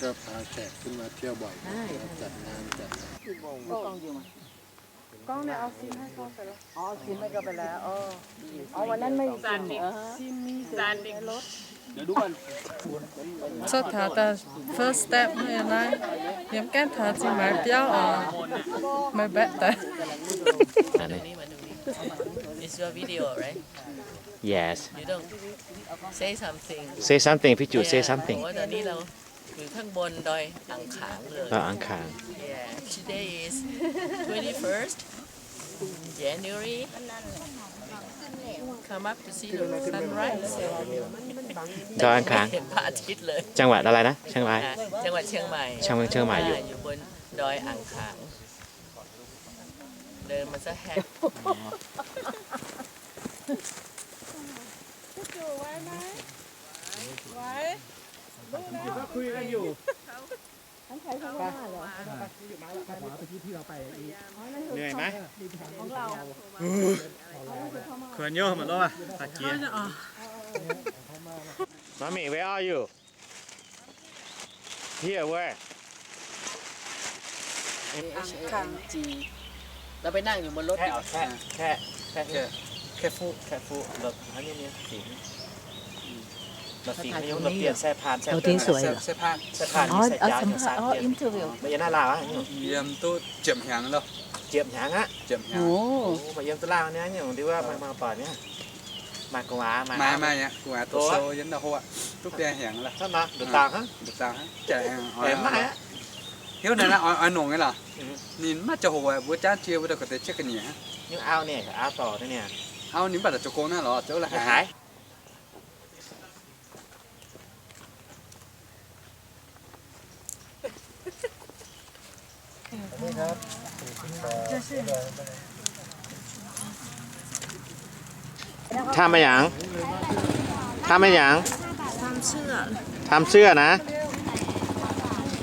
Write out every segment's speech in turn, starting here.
ก็พาแขกขึ้นมาเที่ยวบ่อยครับ จัดงานจัด 刚那个，哦，行，那个本来，哦，哦，我那没有进，呃，新米的那个รถ。 Cuotv taux daaih first step naaiv, yiem gaengh taux zinh maaiz biauv oc, maaih mbaeqc daaih. It's your video, right? Yes. You don't say something. Say something, Phi Juqc, say something. อยู่ข้างบนดอยอ่างขางเลย ดอยอ่างขาง Yeah, today is twenty-first January. Come up to see the sunrise. ดอยอ่างขาง เห็นพระอาทิตย์เลย จังหวัดอะไรนะ เชียงราย อ่ะ จังหวัดเชียงใหม่ เชียง เชียงใหม่อยู่ อ่า อยู่บนดอยอ่างขาง เดินมาซะแฮะ เหนื่อยไหม เขินโย่หมดแล้วอ่ะ ตะกี้ Mommy, where are you? Here, where? อ่างขาง เราไปนั่งอยู่บนรถ แค่ แค่ แค่ แค่ แค่ แค่ฟู แค่ฟู แบบอันนี้เนี่ย สิง อืม แบบสิง ไม่ยอมแบบเปลี่ยนแซ่พาน แซ่พาน แซ่พาน แซ่พาน อ๋อ มีแซ่จ๋า อ๋อ interview ไม่ใช่หน้าลาวอ่ะ เยี่ยมตู้เจียมหยางแล้ว เจียมหยางอ่ะ เจียมหยาง โอ้ มาเยี่ยมตู้ลาวเนี่ย อย่างที่ว่ามา มาป่อนเนี่ย Mangc gu'nguaaz, mangc, mangc, mangc, gu'nguaaz doqc sou yiem ndau-hoqv, duqv biaa hnyangx la'hov. Hnangv naaic, nduqc dauh hnangv. Nduqc dauh hnangv. Jaic hnangv, oix mangc aqv. Hiuv naaiv naaiv oix, oix nongc nyei lorqc. Ninh maiv ziangh hoc, mbuo jangv jiex mbuo daaih ga'deix qiex ga'nyiec hnangv. Nyungc auv ninh, auv dorc ninh. Auv ninh mv baac daaih zoux gong naaiv lorqc, zoux la'haaix. ทำอะไรหยัง ทำอะไรหยัง ทำเสื้อ ทำเสื้อนะ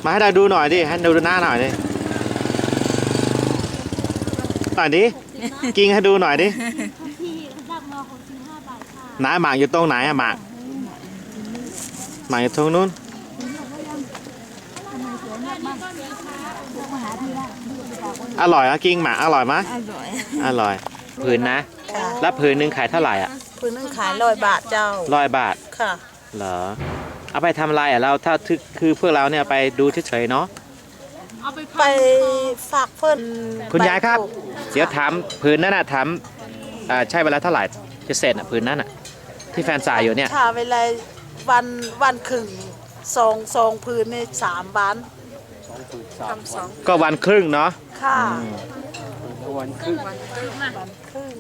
มาให้เราดูหน่อยดิ ให้ดูหน้าหน่อยดิ หน่อยดิ กินให้ดูหน่อยดิ ไหนหมากอยู่ตรงไหนอะ หมาก หมากอยู่ตรงนู้น อร่อยเหรอ กินหมากอร่อยไหม อร่อย อร่อย ผืนนะ ค่ะ แล้วผืนหนึ่งขายเท่าไหร่อะ ผืนหนึ่งขายร้อยบาทเจ้า ร้อยบาท ค่ะ เหรอ เอาไปทำอะไรอะ เราถ้า คือพวกเราเนี่ยไปดูเฉยๆเนาะ ไปฝากเพื่อน คุณยายครับ ไปปลูก เดี๋ยวถามผืนนั้นน่ะ ถาม อ่า ใช้เวลาเท่าไหร่จะเสร็จน่ะ ผืนนั้นน่ะ ที่แฟนสายอยู่เนี่ย ใช้เวลาวัน วันครึ่ง สอง สองผืนในสามวัน ทำสอง ก็วันครึ่งเนาะ ค่ะ อืม วันครึ่ง วันครึ่ง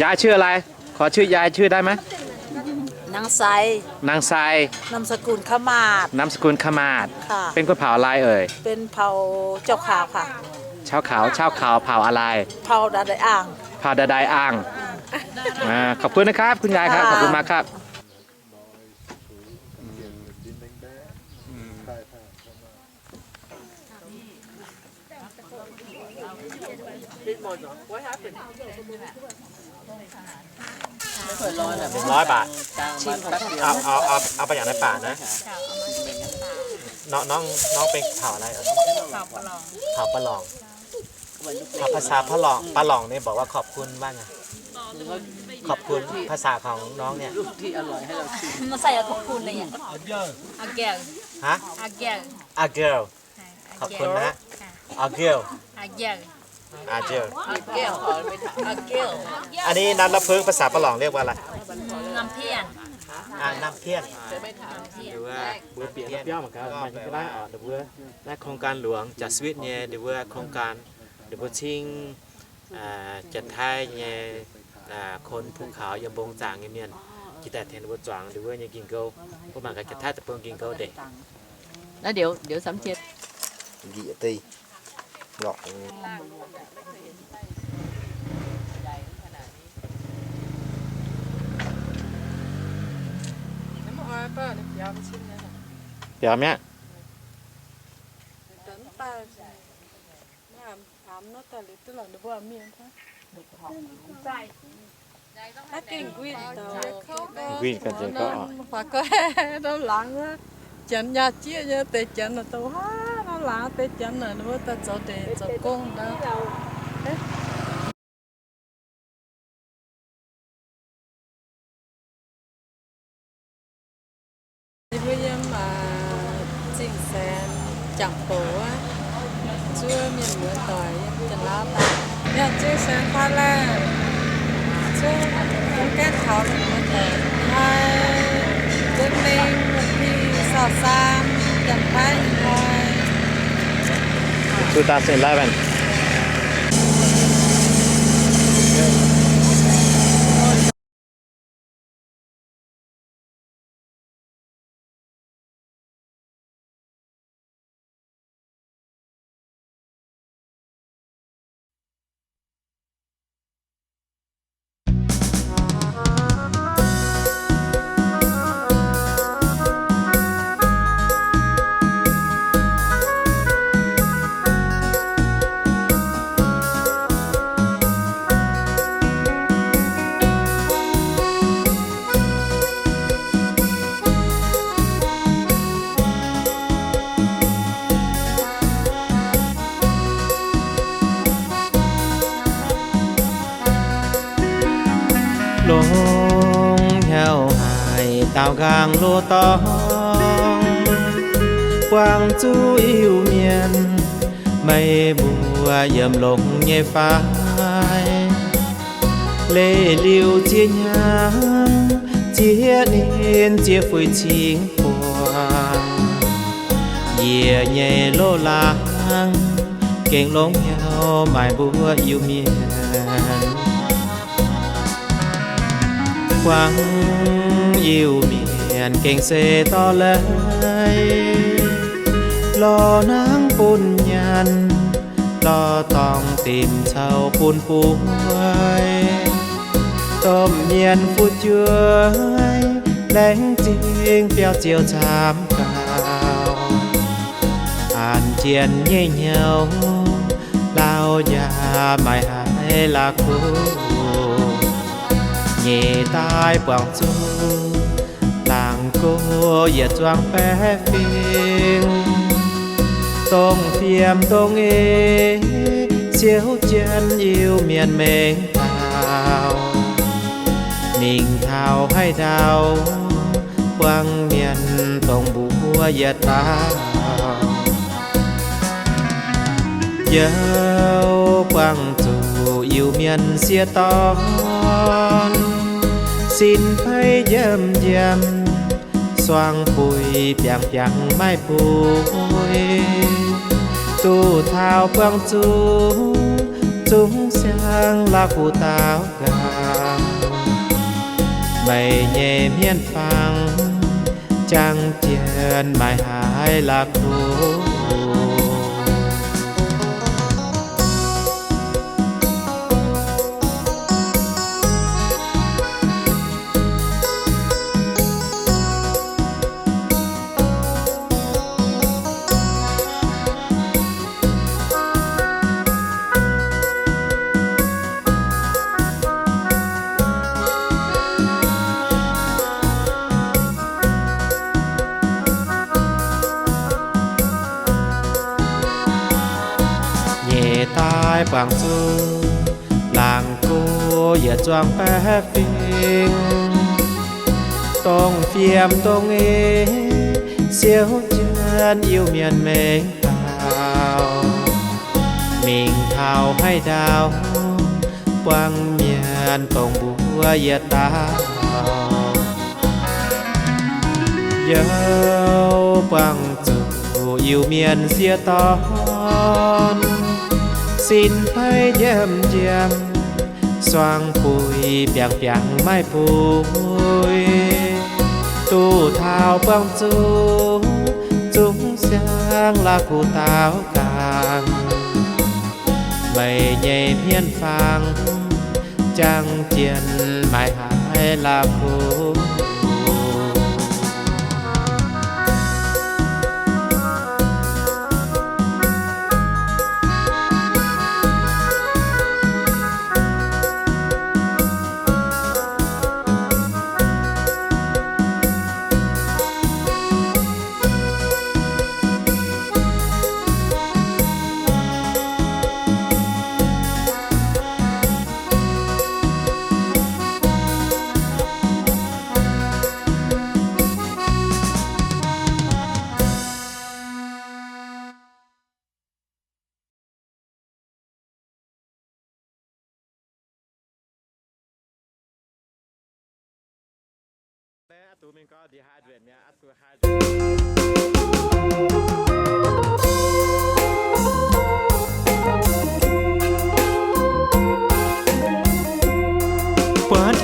ยายชื่ออะไร ขอชื่อยายชื่อได้ไหม นางไซ นางไซ นามสกุลขมาศ นามสกุลขมาศ ค่ะ เป็นคนเผ่าอะไรเอ่ย เป็นเผ่าเจ้าขาวค่ะ ชาวเขา ชาวเขาเผ่าอะไร เผ่าดาไดอ่าง เผ่าดาไดอ่าง อ่า ขอบคุณนะครับ คุณยายครับ ค่ะ ขอบคุณมากครับ หนึ่งร้อยบาท เอา เอา เอา เอาไปอย่างในป่านะ น้อง น้อง น้องเป็นเผ่าอะไรเหรอ เผ่าปะหล่อง เผ่าปะหล่อง เผ่า ภาษาปะหล่อง ปะหล่องเนี่ยบอกว่าขอบคุณว่าไง ขอบคุณ ภาษาของน้องเนี่ย มันใส่ขอบคุณเลยอ่ะ อาเกล ฮะ อาเกล อาเกล ขอบคุณนะฮะ อาเกล อาเกล อาเกล อาเกล อาเกล อันนี้น้ำน้ำผึ้งภาษาปะหล่องเรียกว่าอะไร น้ำเพี้ยน อ่า น้ำเพี้ยน หรือว่า Mbuo bieqc ndau biauv mangc gaax, maaih nyei ga'naaiv oc. Ninh mbuo naaiv โครงการหลวง จากสวิต nyei, ninh mbuo โครงการ ninh mbuo cingv Janx-Taiv nyei, คนภูเขา yiem mbong zaangc nyei mienh, jiex daaih tengx ninh mbuo zuangx ninh mbuo nyei ging-ngou. Mbuo mangc gaax Janx-Taiv deic-bung ging-ngou ndeic. แล้วเดี๋ยว เดี๋ยวสามเจ็ด Njiec deix lorqc. Biaux mi'aqv. Nquin ganh nzengc gorngv oc. Janx nyaah jieqv nyei deix janx naaic, dongh hnangv naaiv laangz deix janx naaic, ninh mbuo daaih zoux ndeic zoux gong naaiv. Ninh mbuo yiem, aa, Zingh Saeng jangx-bouc wuov, zuov mienh muoz-doic yiem Janx-Laauv daaih. Yiem Zingh Saeng Thailand, zuov bun gaengh taux mienh muoz-doic. Hnoi nzengc ningh วันที่ ซาวสาม Janx-Taiv nyei hnoi. Two thousand eleven. Longx hnyouv haic daaux nqaang loz-dorngx, buangh zuqc Iu-Mienh meih mbuo yiem longx nyei fai. Leih liuz ziex hnyangx, ziex ninh ziex fuix cingx buangh, yie nyei loz-laangz gengh longx hnyouv maaih mbuo Iu-Mienh. Buangh Iu-Mienh gengh se dorh leiz, lorz hnangv bun nyanc, lorz dorngx dimc caux bun bueix. Domh mienh fu'jueiv laengz zingh biauv-ziouc camv gaux, an jien nyei hnyouv lauh njaaux maaih haiz la'kuqv. Nyeic daaih buangh zuqc laangz go yietc zuangx baeqc fingx, dongh fiem dongh eix siouv jienv Iu-Mienh mengh dauh. Mingh taux haaix ndau buangh mienh dongh mbuo yietc dauh. Yaac buangh zuqc Iu-Mienh sieqv dorn, sin fei njiemv njiemv, suang buix biangh biangh maiv bueix. Duqv taux buangh zuqc zungv siang la'kuqv daaux nqaang, meih nyei hmien fangx jangx jien maaih haiz la'kuqv. Nyeic daaih buangh zuqc laangz go yietc zuangx baeqc fingx, dongh fiem dongh eix siouv jienv Iu-Mienh mengh dauh. Mingh taux haaix ndau buangh mienh dongh mbuo yietc dauh. Yaac buangh zuqc Iu-Mienh sieqv dorn, sin fei njiemv njiemv, suang buix biangh biangh maiv bueix. Duqv taux buangh zuqc zungv siang la'kuqv daaux nqaang, meih nyei hmien fangx jangx jien maaih haiz la'kuqv. Buatc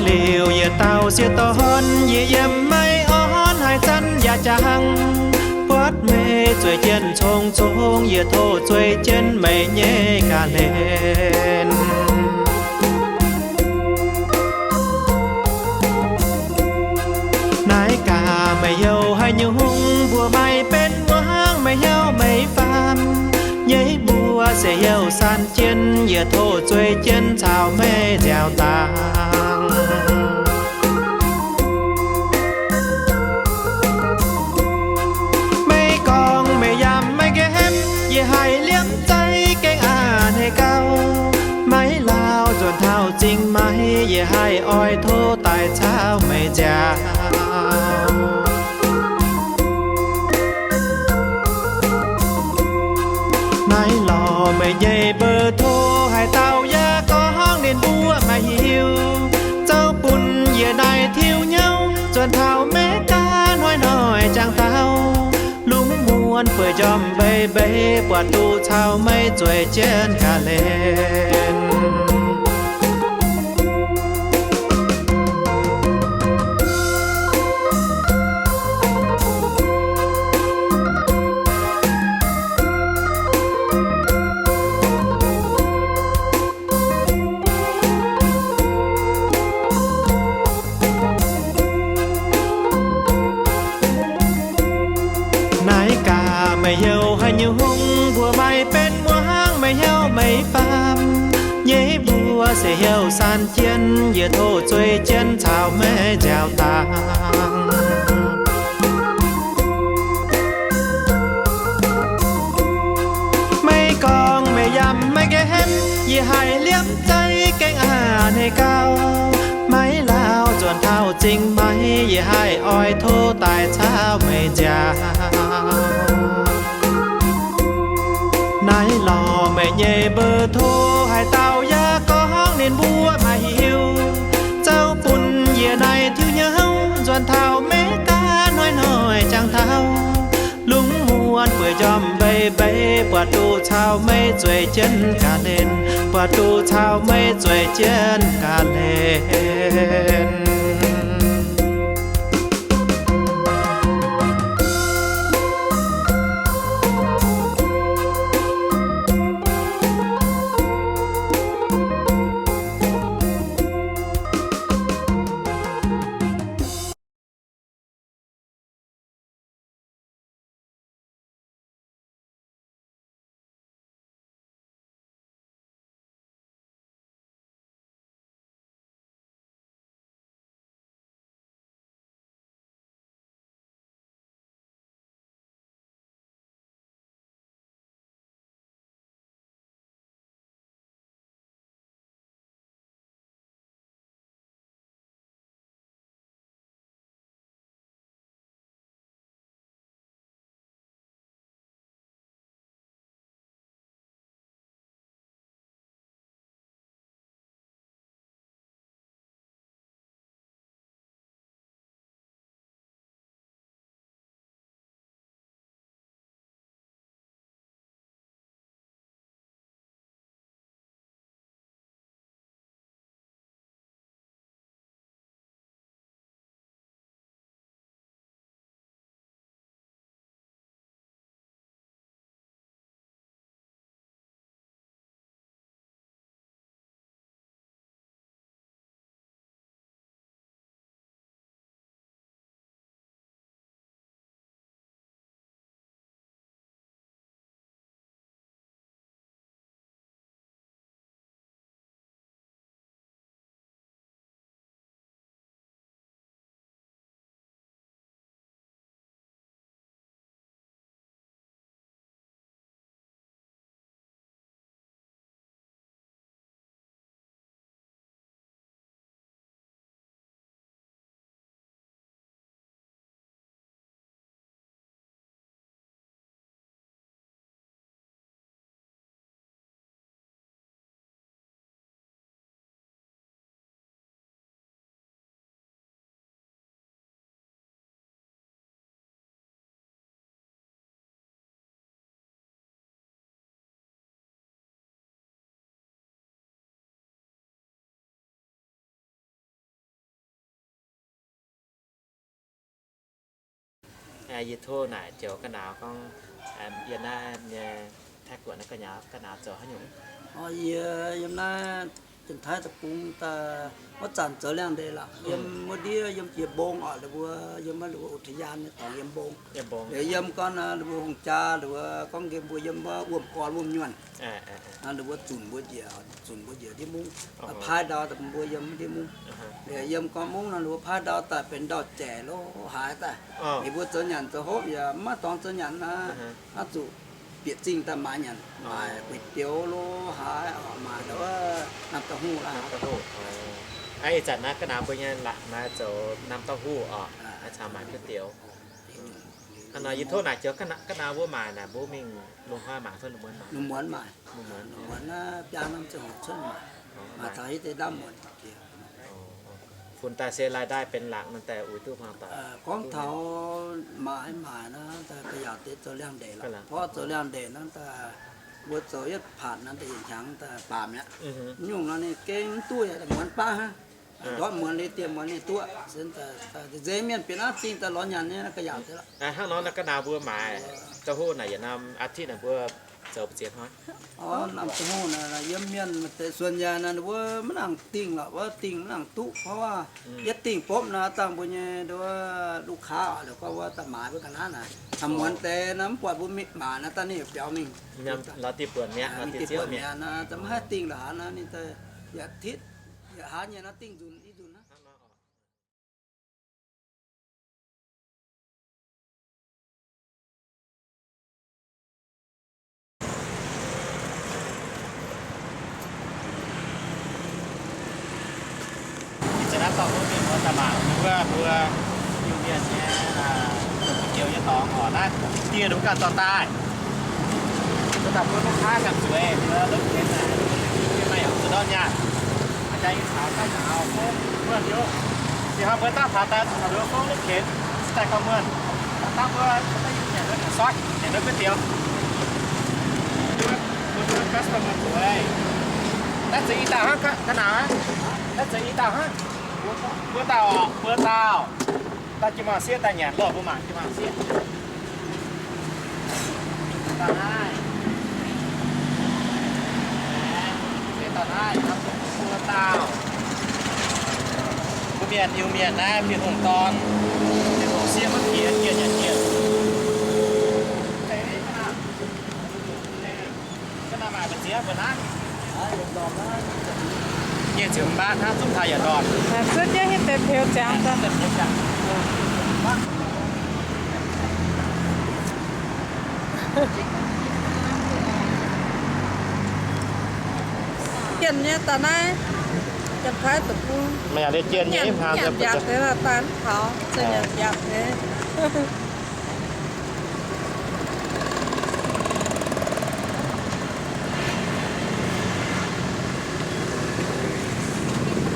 liuz yietc dauh sieqv dorn, yie yiem maiv orn, haaix zanc yaac jangx. Buatc meih zueiz jienv cong-cong, yie tov zueiz jienv meih nyei ga'hlen. Naaiv gaax meih heuc haaix nyungc mbuo maaih benx muangx, meih heuc meih faam nyei mbuo se heuc San Jienv, yie tov zueiz jienv caux meih nziaaux dangh. Meih gorngv meih yaac maiv nqemh, yie haih liemh zeih gengh a'hneiv gauh. Maiv lauh nzuonx taux zingh maaiz, yie haih oix tov daaih caux meih nziaaux. Naaiv lorz meih nyei mbuox tov, haaix dauh yaac gorngv ninh mbuo maiv hiuv, zoux bun yie naaiv tiuv hnyouv nzuonx taux Meiv Gaav hnoi-hnoi jangx taux. Lungh muonz bueix njormh mbeix mbeix, buatc duqv caux meih zueiz jienv ga'hlen. Naaiv gaax meih heuc haaix nyungc mbuo maaih benx muangx, meih heuc meih faam nyei mbuo se heuc San Jienv, yie tov zueiz jienv caux meih nziaaux dangh. Meih gorngv meih yaac maiv nqemh, yie haih liemh zeih gengh a'hneiv gauh. Maiv lauh nzuonx taux zingh maaiz, yie haih oix tov daaih caux meih nziaaux. Naaiv lorz meih nyei mbuox tov, haaix dauh yaac gorngv ninh mbuo maiv hiuv, zoux bun yie naaiv tiuv hnyouv nzuonx taux Meiv Gaav hnoi-hnoi jangx taux. Lungh muonz bueix njormh mbeix mbeix, buatc duqv caux meih zueiz jienv ga'hlen, buatc duqv caux meih zueiz jienv ga'hlen. Yie tov naaic joux ga'naaiv gorngv, yiem naaiv nyei Taiv-Guoqv naaiv ga'naaiv zoux haaix nyungc? Yie yiem naaiv Janx-Taiv deic-bung daaih wuov zanc zoux liangx-ndeic lorqc. Yiem wuov ndiev yiem jiex mbong oc, ninh mbuo yiem wuov ninh mbuo อุทยาน nyei dorngx yiem mbong. Liuz yiem gorngv ninh mbuo hungh jaa ninh mbuo gorngv nqemh mbuo yiem wuov wuom gorn wuom nyuonh. Ninh mbuo zunc mbuo njiec, zunc mbuo njiec ndiev mungv, paaiv ndau daaih mbuo yiem ndiev mungv. Liuz yiem gorngv mungv nor ninh mbuo paaiv ndau daaih benx ndau-jaic lo haaix daaih. Ninh mbuo zoux nyanc zoux hopv yaac maiv maaih dorngx zoux nyanc naaiv, zuqc bieqc zingh daaih maaiz nyanc, maaiz guix dioux lo haaix, maaiz ndau wuov น้ำเต้าหู้ laaix. Ih zanc naaiv ga'naaiv mbuo nyei laangz naaiv zoux น้ำเต้าหู้ oc, caux maaiz guix dioux. Hnangv nor yie tov naaic joux ga'naaiv mbuo maaic naaic mbuo mingh lungh hnoi maaic fai lungh muonz maaic? Lungh muonz maaic. Lungh muonz, lungh muonz naaiv biaa norm ziangh hoc cuotv maaic, maaic taux hitv deix ndaamv muonz. Funx daaih se รายได้ benx laangz nor daaih uix duqv hmuangx doic. Gorngv taux maaic maaic naaiv daaih ga'yaauc deix zoux liangx-ndeic lorqc. Gorngv zoux liangx-ndeic naaiv daaih mbuo zoux yietv ผ่าน naaiv daaih yietc hnyangx daaih baamz mi'aqv. Nyungc nor ninh gengh mv duqv yaac muonz baav hnangv. Ndortv muonz liuz dieh muonz ninh duqv. Nzeix mienh bieqc naaiv zingh daaih lorz nyanc nyei naaiv ga'yaauc deix lorqc. Hnangv nor naaiv ga'naaiv mbuo maaic เต้าหู้ naaic yietc norm อาทิตย์ naaic mbuo zoux mbu'ziex hnoi? Orv, น้ำเต้าหู้ naaic yiem mienh maaih deix ส่วนใหญ่ naaic ninh mbuo maiv nangc dingh lorqc, wuov dingh maiv nangc duqv. เพราะว่า yietv dingh bopv naaic dangh mbuo nyei nduov ลูกค้า oc, liuz gorngv wuov daaih maaiz mbuo ga'naaiv naaic, caux muonz deix naaic mv buatc mbuo mingh maaic naaic daaih ninh yaac biaux mingh, lorz dieh buonc mi'aqv, lorz dieh ziouv mi'aqv. Naaic za'gengh maiv haih dingh lorqc haaix naaic, ninh daaih yietc อาทิตย์ yietc hlaax nyei naaic dingh nzunc i nzunc hnangv. Ih zanc naaiv dorh mbuo mingh wuov daaih mangc wuov mbuo Iu-Mienh nyei gu'nyuoz nyei dorngx oc. Naaiv dieh ninh mbuo ganh dorh daaih. Mbuo daaih mbuo ลูกค้า ganh zueiz, mbuo lotv ken naaic, mbuo maaih yaac zuqc ndortv nyaanh. Aa jaax yie caux ganh naaic fouv muonh hnyouv. Ih hnoi mbuo daav taux daaih zuqc taux mbuo fouv lotv ken, daaih gauh muonh. Daav mbuo daaih yie nyanc wuov soiv, nyanc wuov gu'dioux. Mbuo customer zueiz. Naaiv zeiz i dauh hnangv ga'naaiv. Naaiv zeiz i dauh hnangv. Mbuo dauh oc, mbuo dauh. Daaih jiu-baang sieqv daaih nyanc loh, mbuo mangc jiu-baang sieqv. Dauh naaiv. Dauh naaiv, mbuo dauh. Mbuo mienh Iu-Mienh naaiv, mienh hungh dorn, mienh hungh sieqv maiv piex, jiex nyanc jiex. Nyic ziepc hmz mbaatv hnangv, zungv taux yietc ndorm. Zuov jienv hitv deix peux ziangx daaih. Jienh nyei daaih naaiv, Janx-Taiv deic-bung. Meih yaac jienh nyei, mv hlang nyanc daaih mv taux, se nyanc yaac deix.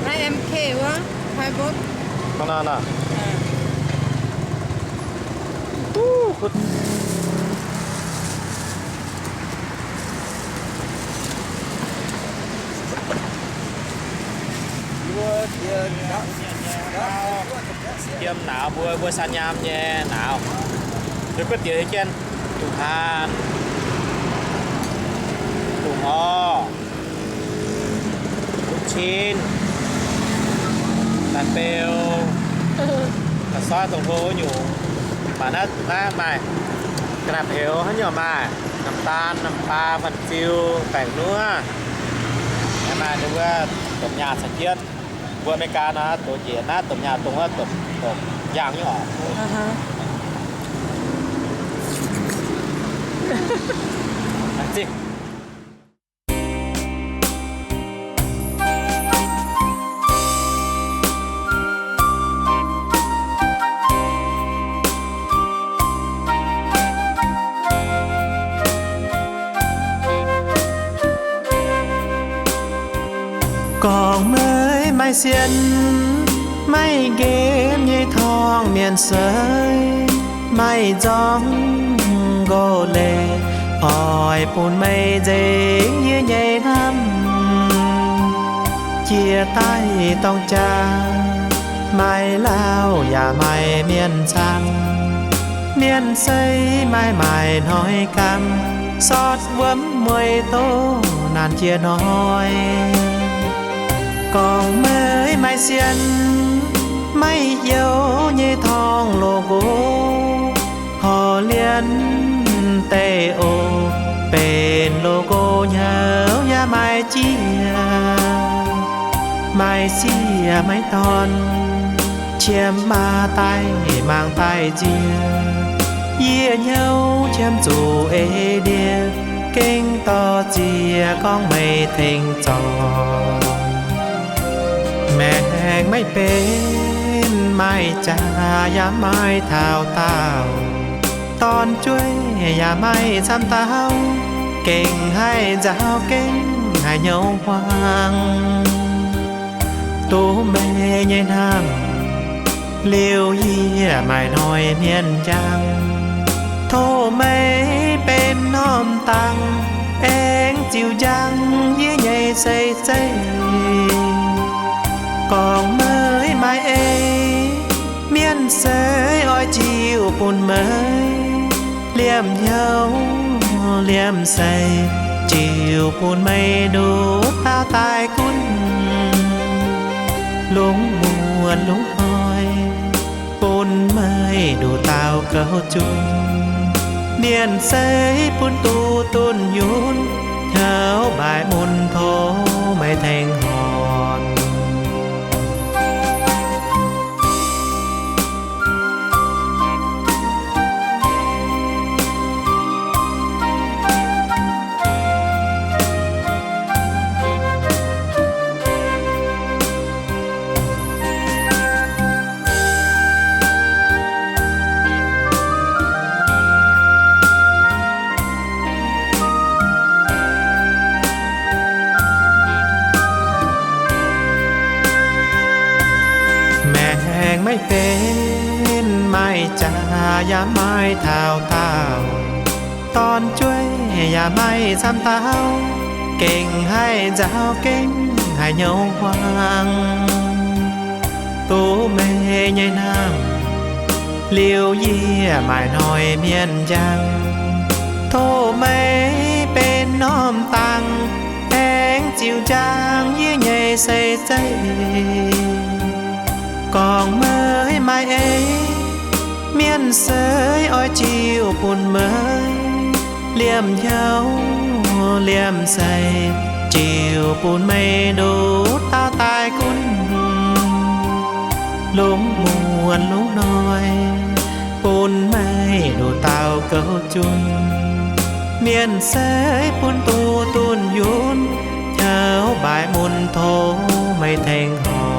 Naaiv M K wuov, Taiv Botv. Hnangv naaiv nor. Yiem nauz mbuo, mbuo san nyaam nyei nauz. Nduov gu'dioux hiuv jienv, dungz haan, dungz orv, dungz cin, daaih beu, daaih soiv dongh hlo nyungc. Mangc naaiv, naaiv maaih ga'naaiv peux haaix nyungc maaih, น้ำตาล, น้ำปลา, ฟันซิว, แป้งนัว. Naaiv maaih ninh mbuo domh nyaah caux jienv. Mbuo America naaiv douz njiec naaiv domh nyaah dongh wuov domh, domh yaangh nyei oc. Gorngv meih maaih sienx, maaih nqemh nyei torngv mienh seix, maaih nzorng nqox leiz, oix bun meih nzengc yie nyei hnamv. Jiex daaih dorng jaa, maaih lauh yaac maaih mienh cang. Mienh sei maaih maaic hnoi gamh, sortv wuom mueiz doqc naanc jiex hnoi. Gorngv meih maaih sien, maiv youh nyei torngv loz-nqox, horv lienv deic oc, benx loz-nqox hnyouv yaac maaih jiex. Maaih sieqv maiv dorn, qiemx maa daaih mangc daaih nzie. Yie hnyouv qiemx zuqc ei ndie, gengh dorh ziex gorngv meih tengx zorc. Maengc maiv benx maaih jaax yaac maaih taux daauh, dorn-jueiv yaac maaih camv dauh, gengh haih nzaaux gengh haiz hnyouv hmuangx. Duqv meih nyei hnamv liuz yie maaih hnoi mienh njang. Tov meih benx norm dangh aengx ziux njang yie nyei sei zeiv. Gorngv meih maaih ei, mienh sei oix ziux bun meih. Liemh hnyouv liemh sei ziux bun meih nduqc dauh daaih gunv. Lungh muonz lungh hnoi bun meih nduqc dauh gouv zunc. Mienh sei bun duqv dunh yunv, hnyouv mbaih mun tov meih tengx horpc. Maengc maiv benx maaih jaax yaac maaih taux daauh, dorn-jueiv yaac maaih camv dauh, gengh haih nzaaux gengh haiz hnyouv hmuangx. Duqv meih nyei hnamv liuz yie maaih hnoi mienh njang. Tov meih benx norm dangh aengx ziux njang yie nyei sei zeiv. Gorngv meih maaih ei, mienh sei oix ziux bun meih. Liemh hnyouv liemh sei ziux bun meih nduqc dauh daaih gunv. Lungh muonz lungh hnoi bun meih nduqc dauh gouv zunc. Mienh sei bun duqv dunh yunv, hnyouv mbaih mun tov meih tengx horpc.